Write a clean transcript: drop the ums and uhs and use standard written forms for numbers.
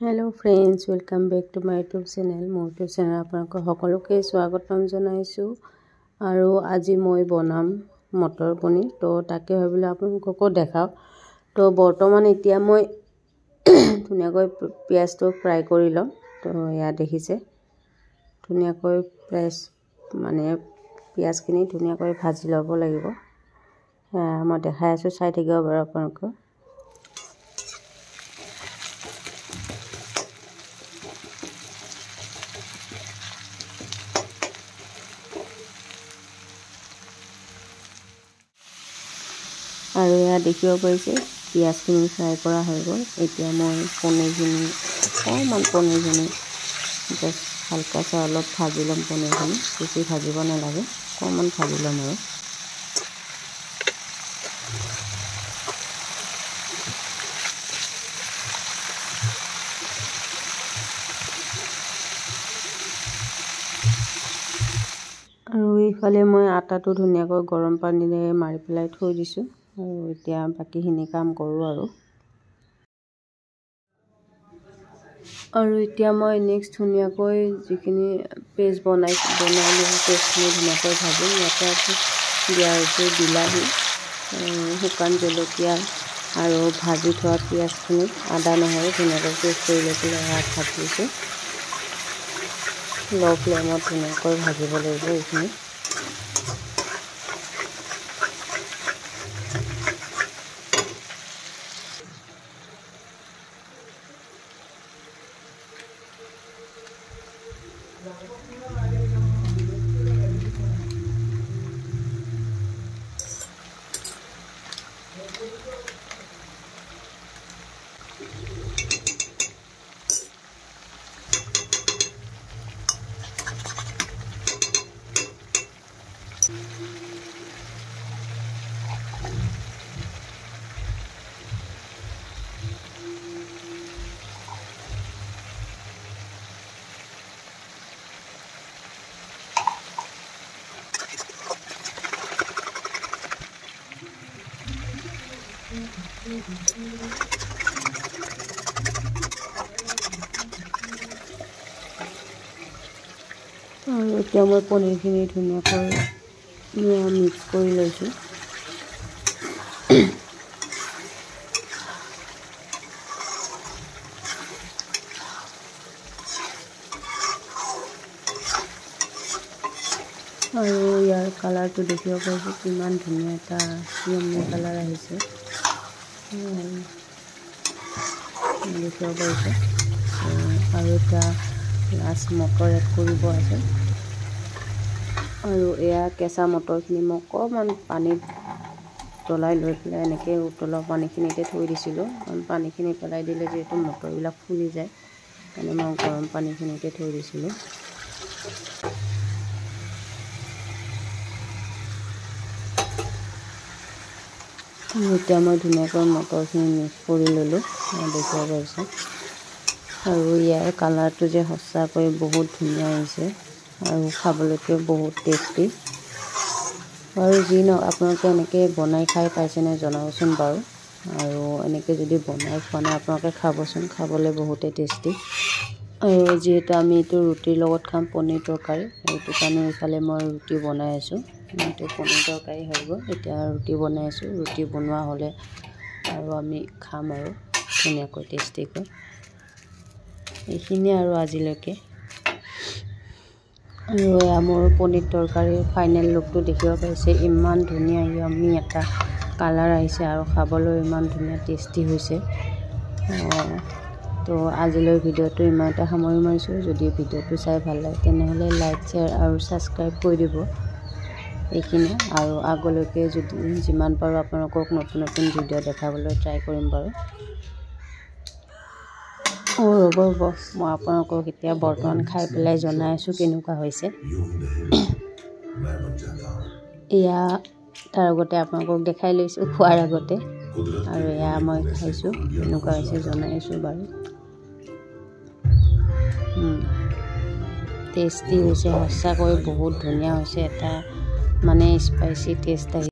Hello friends, welcome back to my YouTube channel. মোৰ YouTube channel আপোনালোকক সকলোকে স্বাগতম জনাইছোঁ। আৰু আজি মই বনাম মটৰ পনীৰ, তো তাকে ভাবিলোঁ আপোনালোককো দেখাওঁ। তো বৰ্তমান এতিয়া মই ধুনীয়াকৈ পিঁয়াজটো ফ্ৰাই কৰি ল'ম। তো এয়া দেখিছে, ধুনীয়াকৈ ফ্ৰেছ মানে পিঁয়াজখিনি ধুনীয়াকৈ ভাজি ল'ব লাগিব। মই দেখাই আছোঁ, চাই থাকিব বাৰু আপোনালোকে। আৰু এয়া দেখিব পাৰিছে, পিঁয়াজখিনি ফ্ৰাই কৰা হৈ গ'ল। এতিয়া মই পনীৰখিনি, অকণমান পনীৰখিনি জাষ্ট হালকা চাই অলপ ভাজি ল'ম। পনীৰখিনি বেছি ভাজিব নালাগে, অকণমান ভাজি ল'ম। আৰু এইফালে মই আটাটো ধুনীয়াকৈ গৰম পানীৰে মাৰি পেলাই থৈ দিছোঁ। আৰু এতিয়া বাকীখিনি কাম কৰোঁ। আৰু এতিয়া মই নেক্সট ধুনীয়াকৈ যিখিনি পেষ্ট বনাই লোৱা পেষ্টখিনি ধুনীয়াকৈ ভাজিম। ইয়াতে আকৌ দিয়া হৈছে বিলাহী, শুকান জলকীয়া আৰু ভাজি থোৱা পিঁয়াজখিনি, আদা নহৰু ধুনীয়াকৈ পেষ্ট কৰি লৈ পেলাই সেয়া ভাজিছোঁ। ল' ফ্লেমত ধুনীয়াকৈ ভাজিব লাগিব এইখিনি। আৰু এতিয়া মই পনীৰখিনি ধুনীয়াকৈ মিক্স কৰি লৈছোঁ। আৰু ইয়াৰ কালাৰটো দেখিব পাৰিছে, কিমান ধুনীয়া এটা য়ম্মি কালাৰ আহিছে, দেখিব পাৰিছে। আৰু এতিয়া লাষ্ট মটৰ এড কৰিব আছে। আৰু এয়া কেঁচা মটৰখিনি মই অকণমান পানীত উতলাই লৈ পেলাই এনেকৈ উতলোৱা পানীখিনিতে থৈ দিছিলোঁ, কাৰণ পানীখিনি পেলাই দিলে যিহেতু মটৰবিলাক ফুলি যায়, সেইকাৰণে মই গৰম পানীখিনিতে থৈ দিছিলোঁ। এতিয়া মই ধুনীয়াকৈ মটৰখিনি মিক্স কৰি ল'লোঁ, দেখিব পাৰিছে। আৰু ইয়াৰ কালাৰটো যে সঁচাকৈ বহুত ধুনীয়া হৈছে আৰু খাবলৈকে বহুত টেষ্টি। আৰু যি নহওক, আপোনালোকে এনেকৈ বনাই খাই পাইছেনে জনাবচোন বাৰু। আৰু এনেকৈ যদি বনাই খোৱা নাই, আপোনালোকে খাবচোন, খাবলৈ বহুতেই টেষ্টি। আৰু যিহেতু আমি এইটো ৰুটিৰ লগত খাম পনীৰ তৰকাৰী, সেইটো কাৰণে এইফালে মই ৰুটি বনাই আছোঁ। এইটো পনীৰ তৰকাৰী হৈ গ'ল, এতিয়া ৰুটি বনাই আছোঁ। ৰুটি বনোৱা হ'লে আৰু আমি খাম আৰু ধুনীয়াকৈ টেষ্টিকৈ। এইখিনিয়ে আৰু আজিলৈকে। আৰু এয়া মোৰ পনীৰ তৰকাৰীৰ ফাইনেল লুকটো দেখিব পাৰিছে, ইমান ধুনীয়া য়ম্মি এটা কালাৰ আহিছে আৰু খাবলৈ ইমান ধুনীয়া টেষ্টি হৈছে। তো আজিলৈ ভিডিঅ'টো ইমানতে সামৰি মাৰিছোঁ। যদি ভিডিঅ'টো চাই ভাল লাগে, তেনেহ'লে লাইক, শ্বেয়াৰ আৰু ছাবস্ক্ৰাইব কৰি দিব। এইখিনিয়ে আৰু আগলৈকে যদি যিমান পাৰোঁ আপোনালোকক নতুন নতুন ভিডিঅ' দেখাবলৈ ট্ৰাই কৰিম বাৰু। অঁ, ৰ'ব ৰ'ব, মই আপোনালোকক এতিয়া বৰ্তমান খাই পেলাই জনাই আছোঁ কেনেকুৱা হৈছে। এয়া তাৰ আগতে আপোনালোকক দেখাই লৈছোঁ খোৱাৰ আগতে। আৰু এয়া মই খাইছোঁ, কেনেকুৱা হৈছে জনাই আছোঁ বাৰু। টেষ্টি হৈছে, সঁচাকৈ বহুত ধুনীয়া হৈছে, এটা মানে স্পাইচি টেষ্ট আহিছে।